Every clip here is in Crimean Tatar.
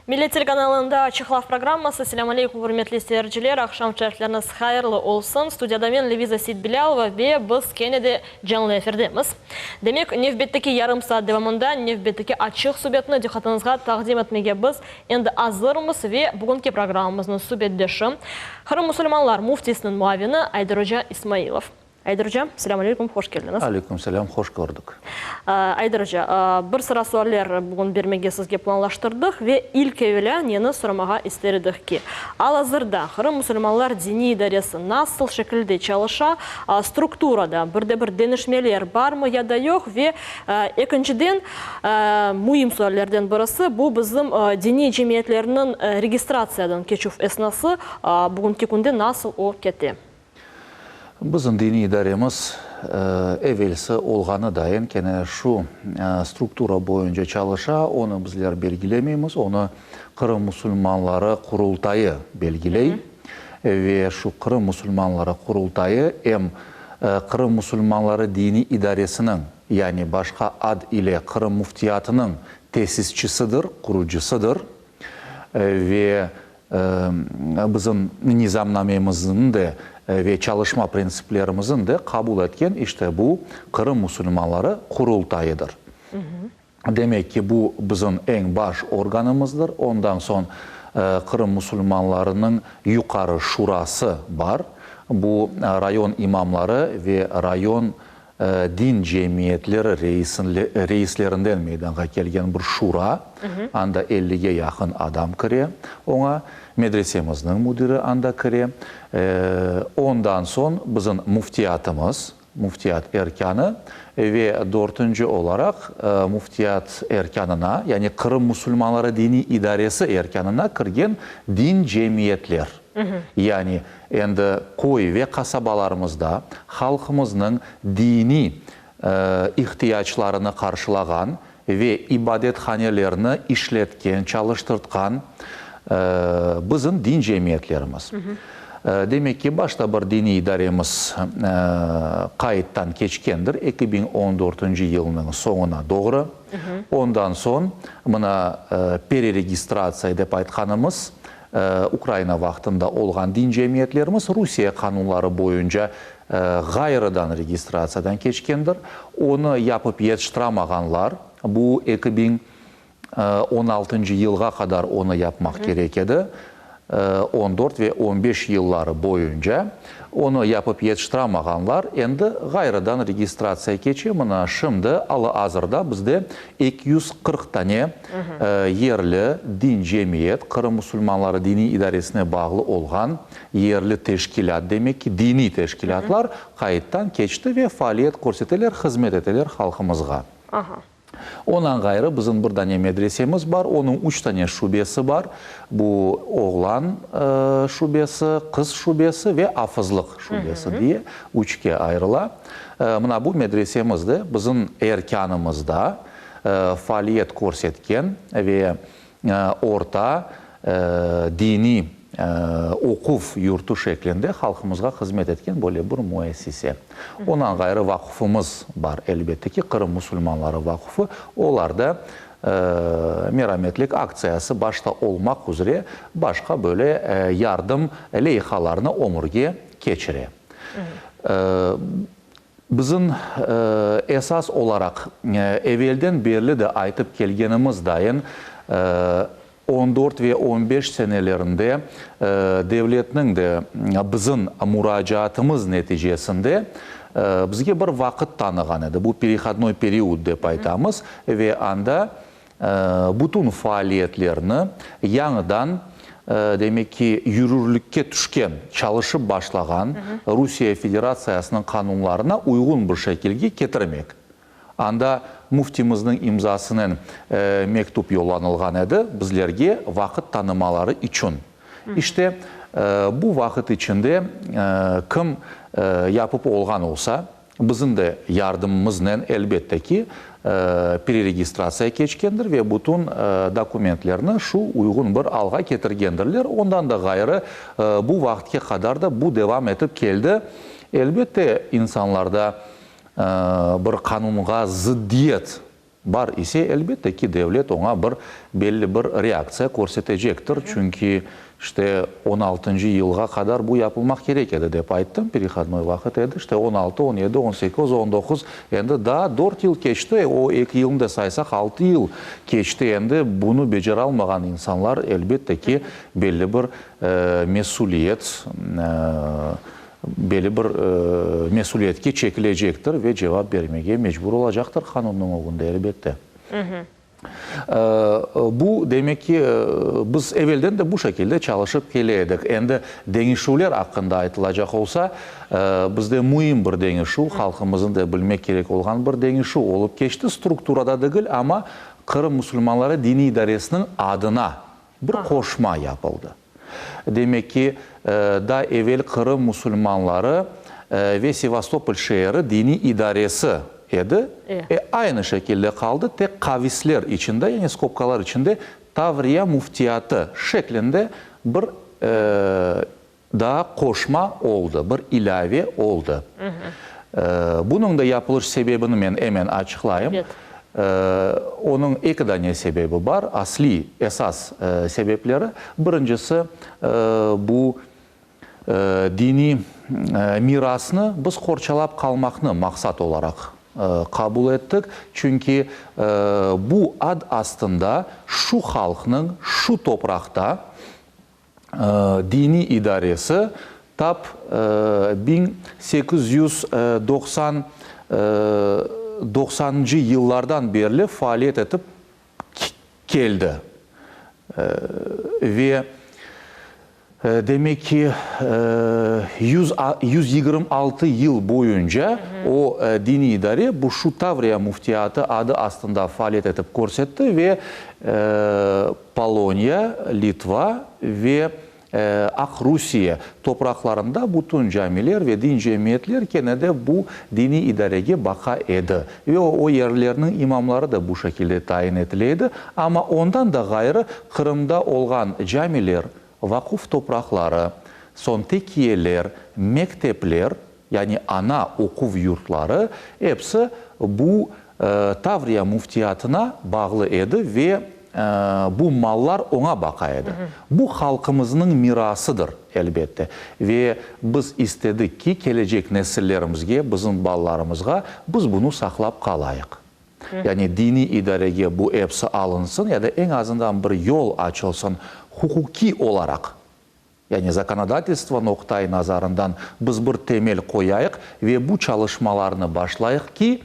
Millet telekanalında Açıq laf programması. Selâm aleykum, ürmetli seyirciler! Aqşam şerifleriniz hayırlı olsun! Studiyada men, Leviza Seytbilâlova, ve biz kene de canlı efirdemiz. Demek, nevbetteki yarım saat devamında nevbetteki açıq subetni diqqatıñızğa taqdim etmege biz endi azırmız ve bugünki programmamıznıñ subetdeşi, Qırım musulmanlar müftisiniñ muavini Ayder oca İsmailov. Ayder oca, selâm aleyküm, hoş keldiñiz. Aleyküm selâm, hoş kördik. Ayder oca, bir sıra sualler bugün bermege sizge planlaştırdıq ve ilk evelâ neni soramağa ister edik ki, al-azırda Qırım musulmanlar diniy idaresi nasıl şekilde çalışa, strukturada bir de bir deñişmeler barmı ya da yoq ve ekinciden, müim suallerden birisi, bu bizim diniy cemiyetlerniñ registratsiyadan keçüv esnası bugünki künde nasıl o kete? Bizim diniy idaremiz evelsi olğanı dayın kene şu struktura boyunca çalışa, onı bizler belgilemeymiz, onı Qırım musulmanları Qurultayı belgiley ve şu Qırım musulmanları Qurultayı em Qırım musulmanları diniy idaresiniñ, yani başqa ad ile Qırım Müftiyatınıñ tesisçisidir, qurucısıdır ve Bizim nizamnamemizniñ de ve çalışma printsiplerimizniñ de qabul etken işte bu Qırım musulmanları Qurultayıdır. Demek ki, bu bizim eñ baş organımızdır. Ondan soñ Qırım musulmanlarınıñ Yuqarı Şurası bar. Bu rayon imamları ve rayon Din cemiyetleri reislerinden meydanğa kelgen bir şura, anda ellige yaqın adam kire oña, medresemizniñ müdiri anda kire. Ondan soñ bizim müftiyatımız, müftiyat erkânı ve dörtünci olaraq müftiyat erkânına, yani Qırım musulmanları diniy idaresi erkânına kirgen din cemiyetler. Yani endi köy ve qasabalarımızda halqımıznıñ diniy ihtiyaclarını qarşılağan ve ibadethanelerni işletken, çalıştırtqan bizim din cemiyetlerimiz. Demek ki, başta bir diniy idaremiz qayıttan keçkendir 2014 yılnıñ soñuna doğru. Ondan soñ mına pereregistratsiya dep aytqanımız Ukraina vaqtında olğan din cemiyetlerimiz Rusiye qanunları boyunca ğayrıdan registratsiyadan keçkendir. Onı yapıp yetiştiramağanlar, bu 2016 yılğa qadar onı yapmaq kerek edi, on dört ve on beş yılları boyunca onı yapıp yetiştiramağanlar endi ğayrıdan registratsiya keçe. Mına şimdi al-ı azırda bizde 240 tane yerli din cemiyet, Qırım musulmanları diniy idaresine bağlı olğan yerli teşkilât, demek ki, diniy teşkilâtlar qayıttan keçti ve faaliyet körseteler, hızmet eteler halqımızğa. Ondan ğayrı bizim bir dane medresemiz bar, onıñ üç tane şubesi bar. Bu oğlan şubesi, qız şubesi ve afızlıq şubesi diye üçke ayrıla. Mına bu medresemiz de bizim erkânımızda faaliyet körsetken ve orta diniy oquv yurtu şeklinde halqımızğa hızmet etken böyle bir müessise. Ondan ğayrı vaqufımız bar, elbette ki, Qırım musulmanları vaqufı, olar da Merametlik aktsiyası başta olmaq üzre başqa böyle yardım leyhalarını ömürge keçire. Bizim esas olaraq evelden berli de aytıp kelgenimiz dayın, on dört ve on beş senelerinde devletniñ de bizim muracaatımız neticesinde bizge bir vaqıt tanığan edi, bu perehodnoy period dep aytamız, ve anda bütün faaliyetlerni yañıdan, demek ki, yürürlikke tüşken, çalışıp başlağan Rusiye Federatsiyasınıñ qanunlarına uyğun bir şekilge ketirmek. Anda müftimizniñ imzasınen mektüp yollanılğan edi bizlerge vaqıt tanımaları içün. İşte, bu vaqıt içinde kim yapıp olğan olsa, Bizim de yardımımıznen, elbette ki, preregistratsiya keçkendir ve bütün dokumentlerni şu uyğun bir alğa ketirgendirler. Ondan da ğayrı, bu vaqıtke qadar da bu devam etip keldi. Elbette, insanlarda bir qanunğa zıddiyet. Bar ise, elbette ki, devlet oña bir belli bir reaktsiya körsetecektir, çünki, işte, on altıncı yılğa qadar bu yapılmaq kerek edi, dep ayttım, perehodnoy vaqıt edi, işte, 16, 17, 18, 19, endi daa dört yıl keçti, o eki yılnı da saysaq, altı yıl keçti, endi bunı beceralmağan insanlar, elbette ki, belli bir mesüliyet, Belli bir mesüliyetke çekilecektir ve cevap bermege mecbur olacaqtır qanunnıñ ögünde, elbette. Bu, demek ki, biz evelden de bu şekilde çalışıp kele edik. Endi deñişüvler aqqında aytılacaq olsa, bizde müim bir deñişüv, halqımıznıñ da bilmek kerek olğan bir deñişüv olıp keçti, strukturada degil, amma Qırım musulmanları diniy idaresiniñ adına bir qoşma yapıldı. Demek ki, daa evel Qırım musulmanları ve Sevastopol şeeri diniy idaresi edi, e, aynı şekilde qaldı, tek qavisler içinde, yani skobkalar içinde Tavriya müftiyatı şeklinde bir daa qoşma oldı, bir ilâve oldı. Bunıñ da yapılış sebebini men emen açıqlayım. Onıñ eki dane sebebi bar, asliy, esas sebepleri. Birincisi, bu diniy mirasnı biz qorçalap qalmaqnı maqsat olaraq qabul ettik, çünki bu ad astında şu halqnıñ şu topraqta diniy idaresi tap 1890 doqsanıncı yıllardan berli faaliyet etip keldi ve demek ki, 126 yıl boyunca o diniy idare bu şu Tavriya müftiyatı adı astında faaliyet etip körsetti ve Poloniya, Litva ve Aqrusiye topraqlarında bütün camiler ve din cemiyetler kene de bu diniy idarege baqa edi ve o yerlerniñ imamları da bu şekilde tayin etile edi. Amma ondan da ğayrı Qırımda olğan camiler, vaquf topraqları, soñ tekiyeler, mektepler, yani ana oquv yurtları episi bu Tavriya müftiyatına bağlı edi ve bu mallar oña baqa edi. Bu halqımıznıñ mirasıdır, elbette. Ve biz istedik ki, kelecek nesillerimizge, bizim balalarımızğa biz bunı saqlap qalayıq. Yani diniy idarege bu episi alınsın ya da eñ azından bir yol açılsın huquqiy olaraq. Yani zakonodatelstvo noqta-i nazarından biz bir temel qoyayıq ve bu çalışmalarnı başlayıq ki,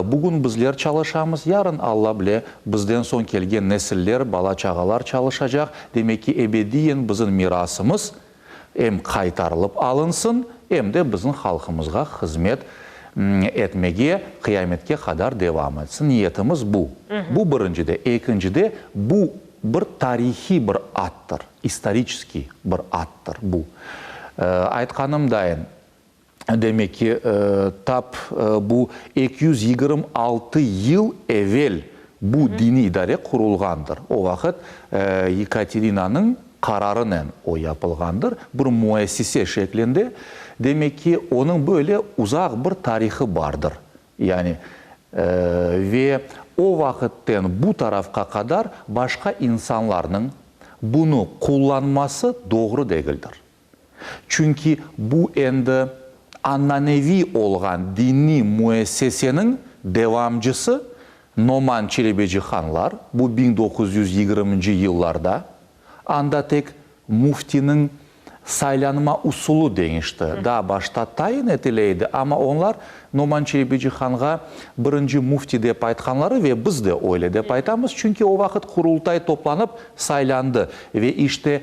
bugün bizler çalışamız, yarın, Alla bile, bizden soñ kelgen nesiller, bala-çağalar çalışacaq, demek ki, ebediyen bizim mirasımız em qaytarılıp alınsın, em de bizim halqımızğa hızmet etmege qıyametke qadar devam etsin. Niyetimiz bu. Bu birincide. Ekincide, bu bir tarihiy bir addır. İstoriçeskiy bir addır bu. Aytqanımdayın, demek ki, tap bu 226 yıl evel bu diniy idare qurulğandır. O vaqıt Yekaterinanıñ qararınen o yapılğandır, bir müessise şeklinde. Demek ki, onıñ böyle uzaq bir tarihı bardır. Yani, ve o vaqıtten bu tarafqa qadar başqa insanlarnıñ bunı qullanması doğru degildir. Çünki bu endi ananeviy olğan diniy müesseseniñ devamcısı Noman Çelebicihanlar, bu 1920-nci yıllarda, anda tek müftiniñ saylanma usulı deñişti. Daa başta tayin etile edi, amma onlar Noman Çelebicihanğa birinci müfti dep aytqanları ve biz de öyle dep aytamız, çünki o vaqıt Qurultay toplanıp saylandı ve işte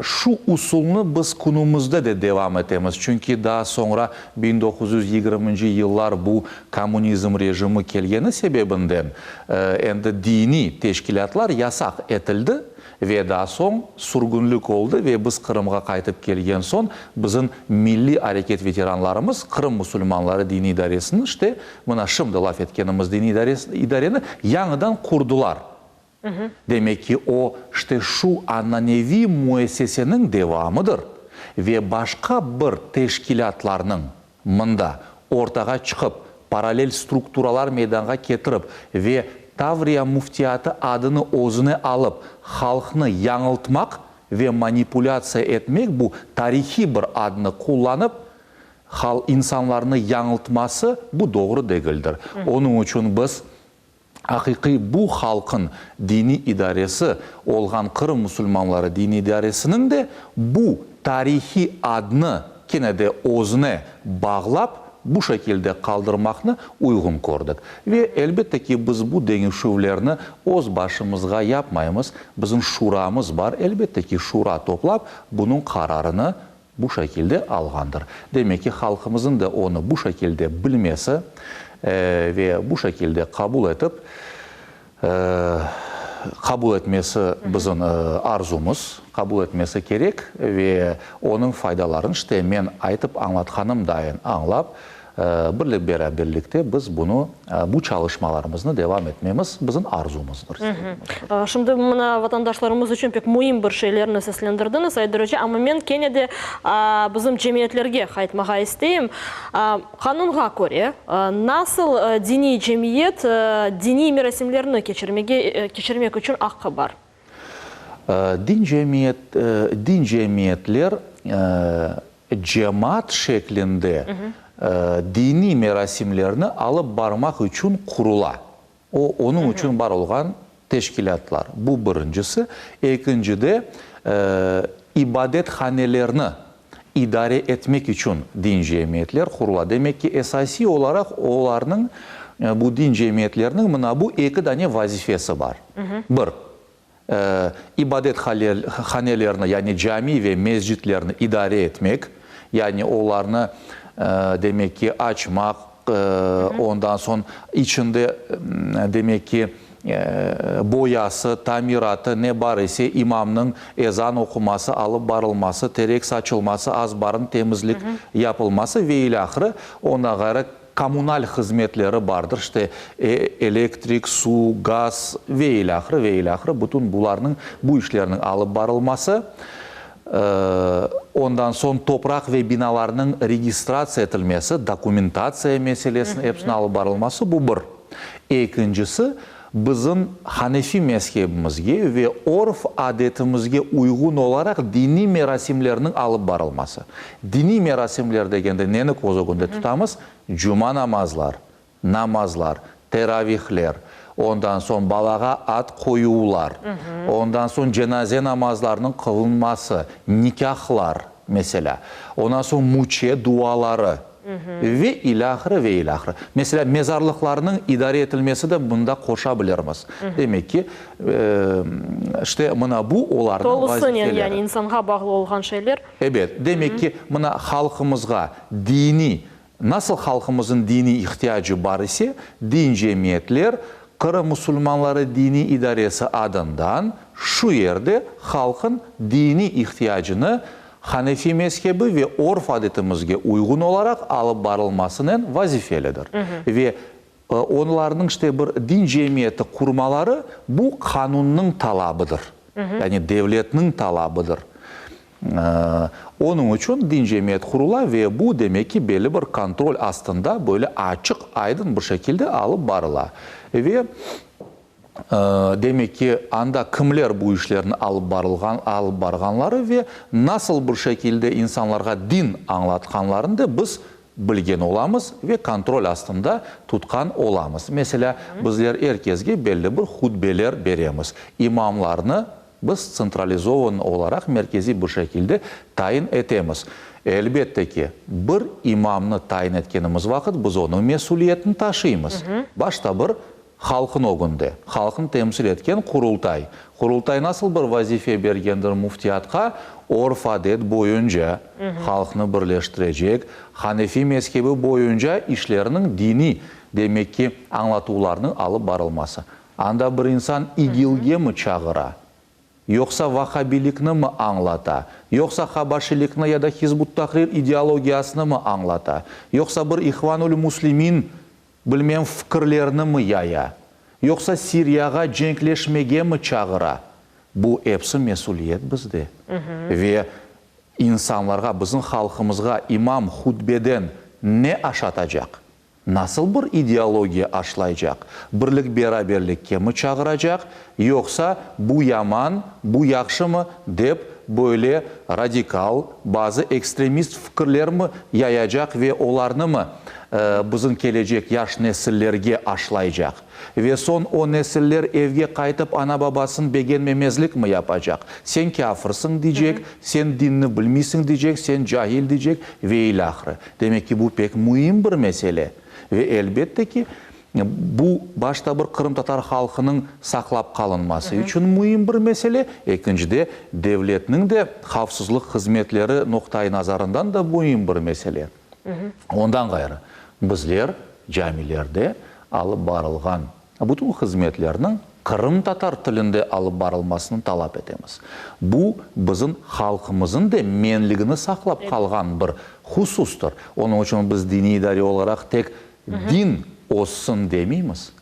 şu usulnı biz künümizde de devam etemiz, çünki daa soñra 1920-nci yıllar bu kommunizm rejimi kelgeni sebebinden endi diniy teşkilâtlar yasaq etildi. Ve daa soñ sürgünlik oldı ve biz Qırımğa qaytıp kelgen soñ bizim milliy areket veteranlarımız Qırım musulmanları diniy idaresini, işte, mına şimdi laf etkenimiz diniy idareni yañıdan qurdular. Demek ki, o, işte şu ananeviy müesseseniñ devamıdır ve başqa bir teşkilâtlarnıñ mında ortağa çıqıp. parallel strukturalar meydanğa ketirip ve Tavriya Müftiyatı adını özüne alıp halqnı yañıltmaq ve manipulâtsiya etmek bu tarihiy bir adnı qullanıp hal insanlarnı yañıltması bu doğru degildir. Onıñ içün biz aqiqiy bu halqın diniy idaresi olğan Qırım musulmanları diniy idaresiniñ de bu tarihiy adnı kene de özüne bağlap bu şekilde qaldırmaqnı uyğun kördik. Ve, elbette ki, biz bu deñişüvlerni öz başımızğa yapmaymız, bizim şuramız bar, elbette ki, şura toplap bunıñ qararını bu şekilde alğandır. Demek ki, halqımızın da onı bu şekilde bilmesi ve bu şekilde qabul etip, qabul etmesi bizim arzumız, qabul etmesi kerek ve onıñ faydalarını, işte, men aytıp añlatqanım dayın añlap, Birlik-beraberlikte biz bunı, bu çalışmalarımıznı devam etmemiz bizim arzumızdır, istegimizdir. Şimdi mına vatandaşlarımız içün pek müim bir şeylerni seslendirdiñiz, Ayder oca, amma men kene de bizim cemiyetlerge qaytmağa isteyim. Qanunğa köre, nasıl diniy cemiyet diniy merasimlerni keçirmege, keçirmek içün aqqı bar? Din cemiyet, din cemiyetler cemaat şeklinde diniy merasimlerni alıp barmaq içün qurula. O, onıñ içün bar olğan teşkilâtlar. Bu birincisi. Ekincide, ibadethanelerni idare etmek içün din cemiyetler qurula. Demek ki, esasiy olaraq olarnıñ, bu din cemiyetlerniñ mına bu eki dane vazifesi bar. Bir, İbadet hanelerni, yani cami ve mescitlerni idare etmek, yani olarnı, demek ki, açmaq, ondan soñ içinde, demek ki, boyası, tamiratı, ne bar ise, imamnıñ ezan oquması, alıp barılması, terek saçılması, azbarın temizlik yapılması ve ilâhre, ondan ğayrı, Kommunal hızmetleri bardır, işte, elektrik, suv, gaz ve ilâhre, ve ilâhre, bütün bularnıñ, bu işlerniñ alıp barılması, ondan soñ topraq ve binalarnıñ registratsiya etilmesi, dokumentatsiya meselesiniñ episiniñ alıp barılması, bu bir. Ekincisi, bizim hanefi mezhebimizge ve örf-adetimizge uyğun olaraq diniy merasimlerniñ alıp barılması. Diniy merasimler degende neni köz ögünde tutamız? Cuma namazlar, namazlar, teravihler, ondan soñ balağa ad qoyuvlar, ondan soñ cenaze namazlarınıñ qılınması, nikâhlar, meselâ, ondan soñ müçe duaları. Ve ilâhre, ve ilâhre. Meselâ, mezarlıqlarnıñ idare etilmesi de bunda qoşa bilirmiz. Demek ki, işte, mına bu olarnıñ Tolusınen, yani vazifeleri. insanğa bağlı olğan şeyler. Ebet. Demek ki, mına halqımızğa diniy, nasıl halqımızın diniy ihtiyacı bar ise, din cemiyetler Qırım musulmanları diniy idaresi adından şu yerde halqın diniy ihtiyacını Hanefi mezhebi ve örf-adetimizge uyğun olaraq alıp barılmasınen vazifelidir. Ve onlarnıñ işte bir din cemiyeti qurmaları bu qanunnıñ talabıdır, yani devletniñ talabıdır. Onıñ içün din cemiyet qurula ve bu, demek ki, belli bir kontrol astında böyle açıq-aydın bir şekilde alıp barıla. Ve Demek ki, anda kimler bu işlerni alıp barılğan, alıp barğanları ve nasıl bir şekilde insanlarğa din añlatqanlarını da biz bilgen olamız ve kontrol astında tutqan olamız. Meselâ, bizler er kesge belli bir hutbeler beremiz. İmamlarnı biz tsentralizovan olaraq, merkeziy bir şekilde tayin etemiz. Elbette ki, bir imamnı tayin etkenimiz vaqıt biz onıñ mesüliyetini taşıymız. Başta bir Halqın ögünde, halqnı temsil etken Qurultay. Qurultay nasıl bir vazife bergendir müftiyatqa? Örf-adet boyunca halqnı birleştirecek, hanefi mezhebi boyunca işlerniñ diniy, demek ki, añlatuvlarnıñ alıp barılması. Anda bir insan İGİLge mi çağıra? Yoqsa vahabilikni mi añlata? Yoqsa habaşilikni ya da Hizb-ut-Tahrir ideologiyasını mı añlata? Yoqsa bir İhvanul-Muslimin Bilmem, fikirlerini mi yaya, yoqsa Siriyağa cenkleşmege mi çağıra, bu epsi mesüliyet bizde. Ve insanlarğa, bizim halqımızğa imam hutbeden ne aşatacaq? Nasıl bir ideologiya aşlaycaq? Birlik-beraberlikke mi çağıracaq, yoqsa bu yaman, bu yahşımı dep böyle radikal, bazı ekstremist fikirlermi yayacaq ve olarnımı bizim kelecek yaş nesillerge aşlaycaq? Ve soñ o nesiller evge qaytıp ana-babasın begenmemezlikmi yapacaq? Sen kâfirsıñ diycek, sen dinni bilmeysiñ diycek, sen cahil diycek ve ilâhre. Demek ki, bu pek müim bir mesele. Ve elbette ki, bu başta bir qırımtatar halqınıñ saqlap qalınması içün müim bir mesele, ekincide, devletniñ de havfsızlıq hızmetleri noqtai nazarından da müim bir mesele. Ondan ğayrı, bizler camilerde alıp barılğan bütün hızmetlerniñ qırımtatar tilinde alıp barılmasını talap etemiz. Bu, bizim halqımızın de menligini saqlap qalğan bir husustır. Onıñ içün biz diniy idare olaraq tek din özsün demeymiz.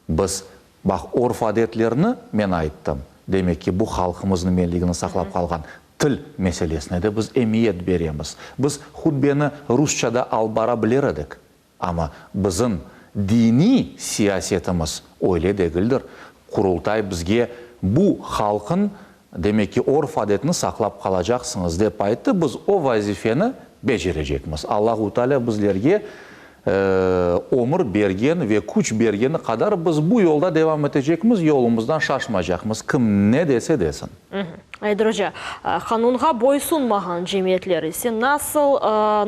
Biz, baq, örf-adetlerni men ayttım, demek ki, bu halqımıznıñ menligini saqlap qalğan til meselesine de biz emiyet beremiz. Biz hutbeni rusça da alıp bara biler edik, amma bizim diniy siyasetimiz öyle degildir. Qurultay bizge bu halqın, demek ki, örf-adetini saqlap qalacaqsıñız, dep ayttı, biz o vazifeni becerecekmiz. Allahu Teala bizlerge Ömür bergen ve küç bergeni qadar biz bu yolda devam etecekmiz, yolumızdan şaşmaycaqmız, kim ne dese desin. Ayder oca, qanunğa boysunmağan cemiyetler ise nasıl,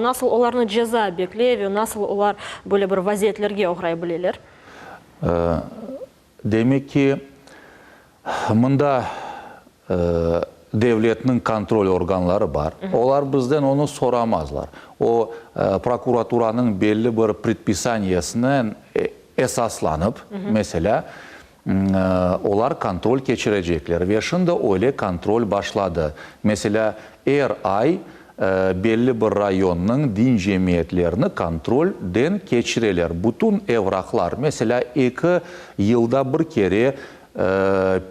nasıl olarnı ceza bekley ve nasıl olar böyle bir vaziyetlerge oğray bileler? Demek ki, mında devletniñ kontrol organları bar, olar bizden onı soramazlar. O, prokuraturanıñ belli bir predpisaniyesinen esaslanıp, meselâ, olar kontrol keçirecekler. Ve şimdi öyle kontrol başladı. Meselâ, er ay belli bir rayonnıñ din cemiyetlerini kontrolden keçireler. Bütün evraqlar, meselâ, eki yılda bir kere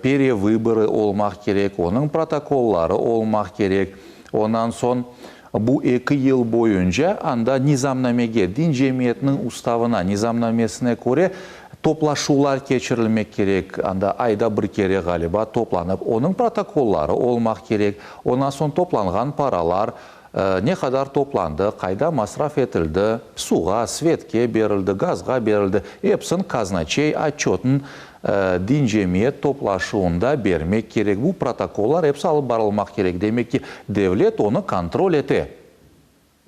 perevıborı olmaq kerek, onıñ protokolları olmaq kerek. Ondan soñ bu eki yıl boyunca anda nizamnamege, din cemiyetiniñ ustavına, nizamnamesine köre toplaşuvlar keçirilmek kerek, anda ayda bir kere, ğaliba, toplanıp, onıñ protokolları olmaq kerek. Ondan soñ toplanğan paralar ne qadar toplandı, qayda masraf etildi, suvğa, svetke berildi, gazğa berildi, epsin kaznaçey otçötın din cemiyet toplaşuvında bermek kerek. Bu protokollar epsi alıp barılmaq kerek. Demek ki, devlet onı kontrol ete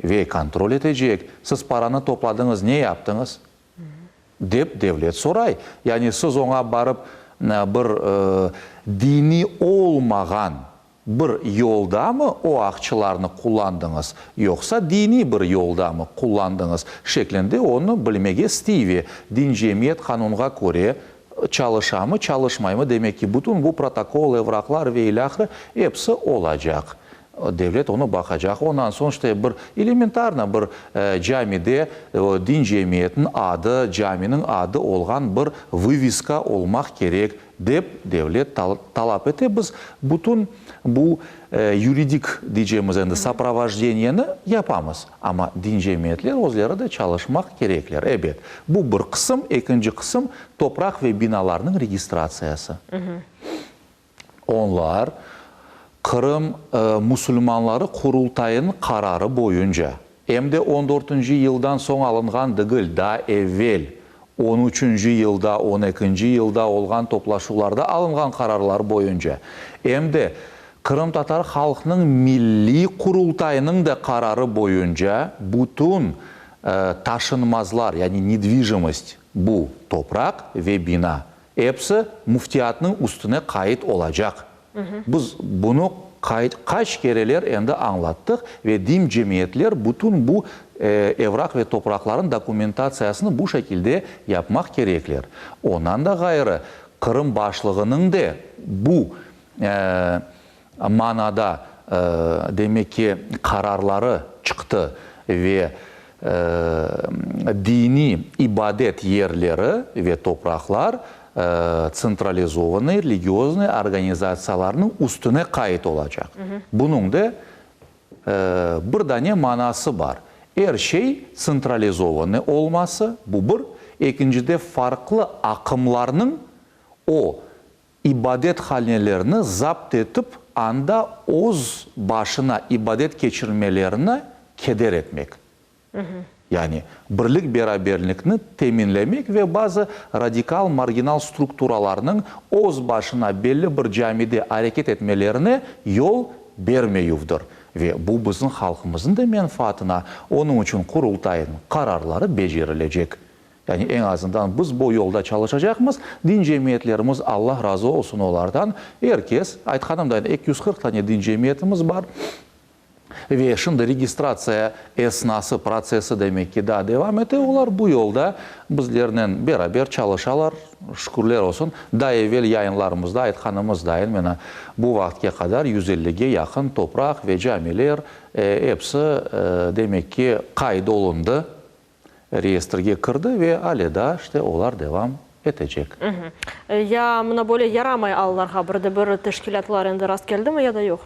ve kontrol etecek. Siz paranı topladıñız, ne yaptıñız? Dep devlet soray. Yani siz oña barıp bir diniy olmağan bir yoldamı o aqçılarnı qullandıñız, yoqsa diniy bir yoldamı qullandıñız şeklinde onı bilmege istiy ve din cemiyet qanunğa köre çalışamı, çalışmaymı, demek ki, bütün bu protokol, evraqlar ve ilâhre episi olacaq. Devlet onı baqacaq. Ondan soñ, işte, bir elementarno bir camide din cemiyetiniñ adı, caminiñ adı olğan bir vıveska olmaq kerek, dep devlet talap ete. Biz bütün bu yuridik deycemiz endi soprovojdeniyeni yapamız. Amma din cemiyetler özleri de çalışmaq kerekler. Ebet, bu bir qısım. Ekinci qısım, topraq ve binalarnıñ registratsiyası. Onlar Qırım musulmanları Qurultayınıñ qararı boyunca, em de on dörtünci yıldan soñ alınğan degil, daa evel, on üçünci yılda, on ekinci yılda olğan toplaşuvlarda alınğan qararlar boyunca, em de Qırımtatar halqnıñ Milliy Qurultayınıñ da qararı boyunca bütün taşınmazlar, yani nedvijimost, bu topraq ve bina, Episi müftiyatnıñ üstüne qayıt olacaq. Biz bunı qaç kereler endi añlattıq ve din cemiyetler bütün bu evraq ve topraqlarnıñ dokumentatsiyasını bu şekilde yapmaq kerekler. Ondan da ğayrı, Qırım başlığınıñ de bu manada, demek ki, qararları çıqtı ve diniy ibadet yerleri ve topraqlar tsentralizovanıy religioznıy organizatsiyalarnıñ üstüne qayd olacaq. Bunıñ de bir dane manası bar. Er şey tsentralizovanıy olması, bu bir, ekincide farqlı aqımlarnıñ o ibadethanelerni zapt etip, anda öz başına ibadet keçirmelerine keder etmek. Yani birlik-beraberlikni teminlemek ve bazı radikal-marginal strukturalarnıñ öz başına belli bir camide areket etmelerine yol bermeyüvdir. Ve bu bizim halqımıznıñ da menfaatına, onıñ içün Qurultaynıñ qararları becerilecek. Yani eñ azından biz bu yolda çalışacaqmız. Din cemiyetlerimiz, Allah razı olsun olardan, er kes, aytqanımday, 240 tane din cemiyetimiz bar. Ve şimdi registratsiya esnası, protsessi, demek ki, daa devam ete. Olar bu yolda bizlernen beraber çalışalar, şükürler olsun. Daa evel yayınlarımızda aytqanımız dayın, mına, bu vaqıtke qadar 150-ge yaqın topraq ve camiler, episi, demek ki, qayd olundı, reyestrge kirdi ve ale daa, işte, olar devam etecek. Ya mına böyle yaramay allarğa bir de bir teşkilâtlar endi rast keldimi ya da yoq?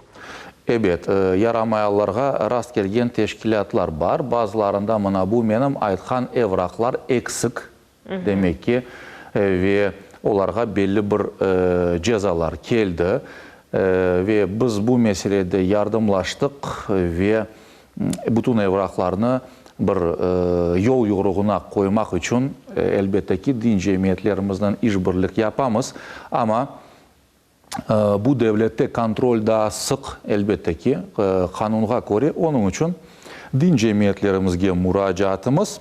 Ebet, yaramay allarğa rast kelgen teşkilâtlar bar. Bazılarında mına bu menim aytqan evraqlar eksik, demek ki, ve olarğa belli bir cezalar keldi. Ve biz bu meselede yardımlaştıq ve bütün evraqlarnı bir yol-yoruğına qoymaq içün, elbette ki, din cemiyetlerimiznen işbirlik yapamız. Amma bu devlette kontrol daa sıq, elbette ki, qanunğa köre. Onıñ içün din cemiyetlerimizge muracaatımız,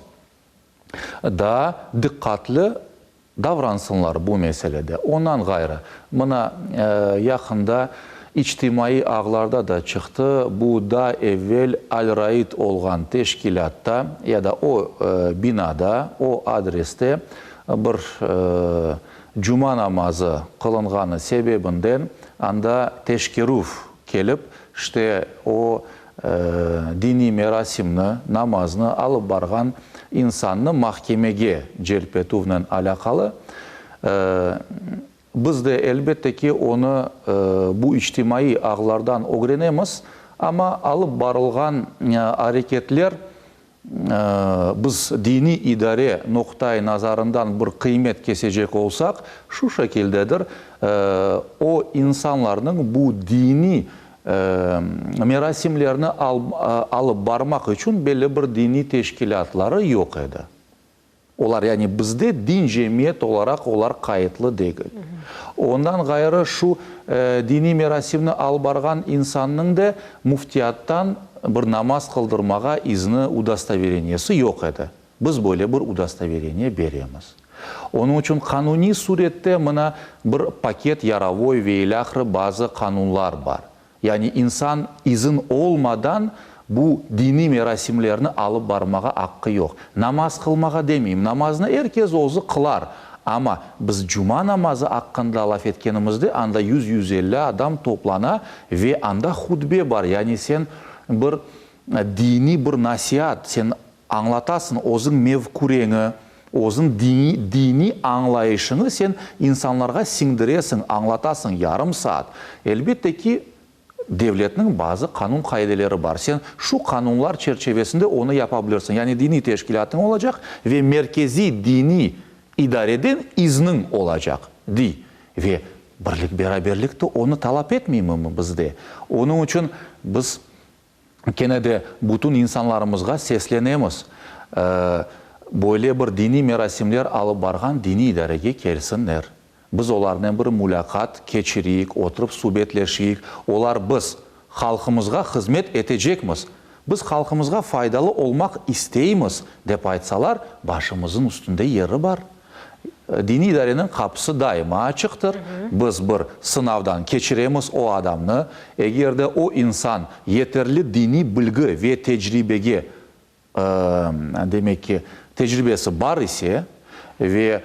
daa diqqatlı davransınlar bu meselede. Ondan ğayrı, mına, yaqında içtimaiy ağlarda da çıqtı, bu daa evel Al-Raid olğan teşkilâtta ya da o binada, o adreste bir cuma namazı qılınğanı sebebinden anda teşkerüv kelip, işte, o diniy merasimni, namaznı alıp barğan insannı mahkemege celp etüvnen alâqalı. Biz de, elbette ki, onı bu içtimaiy ağlardan ögrenemiz, amma alıp barılğan areketler, biz diniy idare noqta-i nazarından bir qıymet kesecek olsaq, şu şekildedir, o insanlarnıñ bu diniy merasimlerni alıp barmaq içün belli bir diniy teşkilâtları yoq edi. Olar, yani bizde din cemiyet olaraq olar qayıtlı degil. Ondan ğayrı şu diniy merasimni alıp barğan insannıñ da müftiyattan bir namaz qıldırmağa izni, udostovereniyesi yoq edi. Biz böyle bir udostovereniye beremiz. Onıñ içün qanuniy surette mına bir paket Yarovoy ve ilâhre bazı qanunlar bar. Yani insan izin olmadan bu diniy merasimlerni alıp barmağa aqqı yoq. Namaz qılmağa demeyim, namaznı er kes özü qılar, amma biz cuma namazı aqqında laf etkenimizde anda yüz-yüz elli adam toplana ve anda hutbe bar, yani sen bir diniy bir nasiat, sen añlatasıñ özüñ mevkureñi, özüñ diniy añlayışıñı sen insanlarğa siñdiresiñ, añlatasıñ yarım saat. Elbette ki, devletniñ bazı qanun-qaideleri bar. Sen şu qanunlar çerçevesinde onı yapa bilirsiñ. Yani diniy teşkilâtıñ olacaq ve merkeziy diniy idareden izniñ olacaq, dey. Ve birlik-beraberlik de onı talap etmeymi bizde? Onıñ içün biz Kene de bütün insanlarımızğa seslenemiz, böyle bir diniy merasimler alıp barğan diniy idarege kelsinler. Biz olarnen bir mulâqat keçireyik, oturıp subetleşeyik. Olar biz, halqımızğa hızmet etecekmiz, biz halqımızğa faydalı olmaq isteymiz, dep aytsalar, başımızın üstünde yeri bar. Diniy idareniñ qapısı daima açıqtır. Biz bir sınavdan keçiremiz o adamnı. Eger de o insan yeterli diniy bilgi ve tecribege, demek ki, tecribesi bar ise ve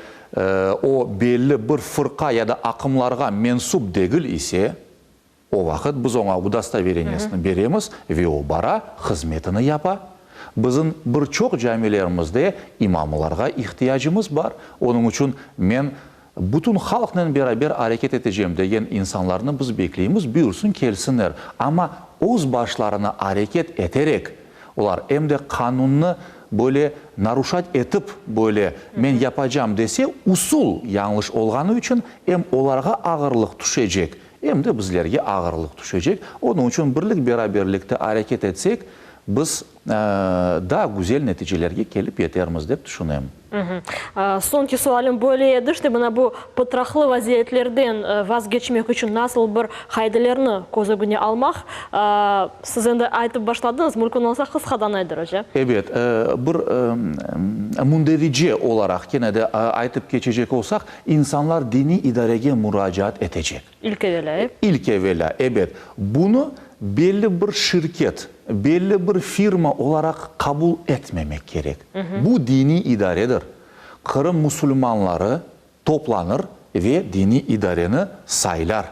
o belli bir fırqa ya da aqımlarğa mensup degil ise, O vaqıt biz oña udostovereniyesini beremiz ve o bara, hızmetini yapa. Bizim bir çoq camilerimizde imamlarğa ihtiyacımız bar. Onıñ içün men bütün halqnen beraber areket etecem degen insanlarnı biz bekleymiz, buyursın kelsinler. Amma öz başlarına areket eterek, Olar em de qanunnı böyle naruşat etip, böyle men yapacam dese, usul yañlış olğanı içün em olarğa ağırlıq tüşecek, em de bizlerge ağırlıq tüşecek. Onıñ içün birlik-beraberlikte areket etsek, biz daa güzel neticelerge kelip yetermiz, dep tüşünem. Soñki sualim böyle edi, işte mına bu pıtraqlı vaziyetlerden vazgeçmek içün nasıl bir qaidelerni köz ögüne almaq? Siz endi aytıp başladıñız, mümkün olsa qısqadan Ayder oca. Ebet, bir münderice olaraq kene de aytıp keçecek olsaq, insanlar diniy idarege muracaat etecek. İlk evelâ, e? İlk evelâ, ebet. Bunı belli bir şirket, belli bir firma olaraq qabul etmemek kerek. Bu diniy idaredir. Qırım musulmanları toplanır ve diniy idareni saylar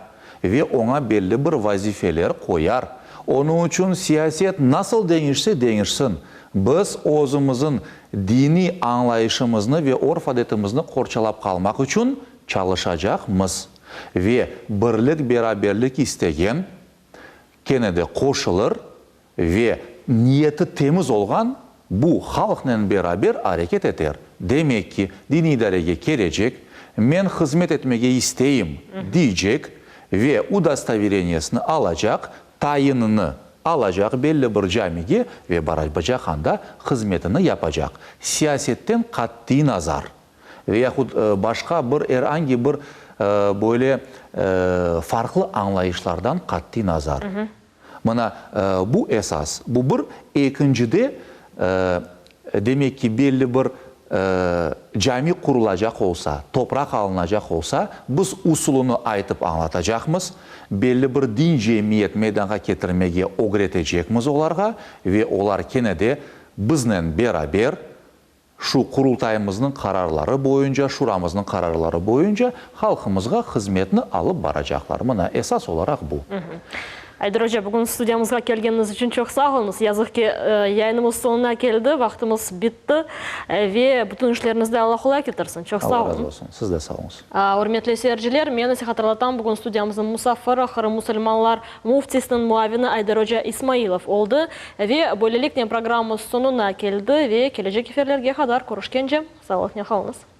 ve oña belli bir vazifeler qoyar. Onıñ içün siyaset nasıl deñişse deñişsin, biz özümizin diniy añlayışımıznı ve örf-adetimizni qorçalap qalmaq içün çalışacaqmız. Ve birlik-beraberlik istegen kene de qoşulır ve niyeti temiz olğan bu halqnen beraber areket eter. Demek ki, diniy idarege kelecek, men hızmet etmege isteyim, deycek ve udostovereniyesini alacaq, tayinini alacaq belli bir camige ve baracaq anda hızmetini yapacaq. Siyasetten qattiy nazar. Ve yahut başqa bir er angi bir böyle farqlı añlayışlardan qattiy nazar. Mına bu esas, bu bir. Ekincide, demek ki, belli bir cami qurulacaq olsa, topraq alınacaq olsa, biz usulını aytıp añlatacaqmız, belli bir din cemiyet meydanğa ketirmege ögretecekmiz olarğa ve olar kene de biznen beraber Şu Qurultayımıznıñ qararları boyunca, Şuramıznıñ qararları boyunca halqımızğa hızmetni alıp baracaqlar. Mına, esas olaraq bu. Ayder oca, bugün studiyamızğa kelgeniñiz içün çoq sağ oluñız. Yazıq ki, yayınımız soñuna keldi, vaqtımız bitti. Ve bütün işleriñizde Alla qolay ketirsin. Çoq sağ olun. Alla razı olsun. Siz de sağ oluñız. Ürmetli seyirciler, men ise hatırlatam, bugün studiyamıznıñ musafiri, Qırım musulmanlar Müftisiniñ muavini Ayder oca İsmailov oldı. Ve böyleliknen programmamız soñuna keldi ve kelecek efirlerge qadar körüşkence, sağlıqnen qalıñız.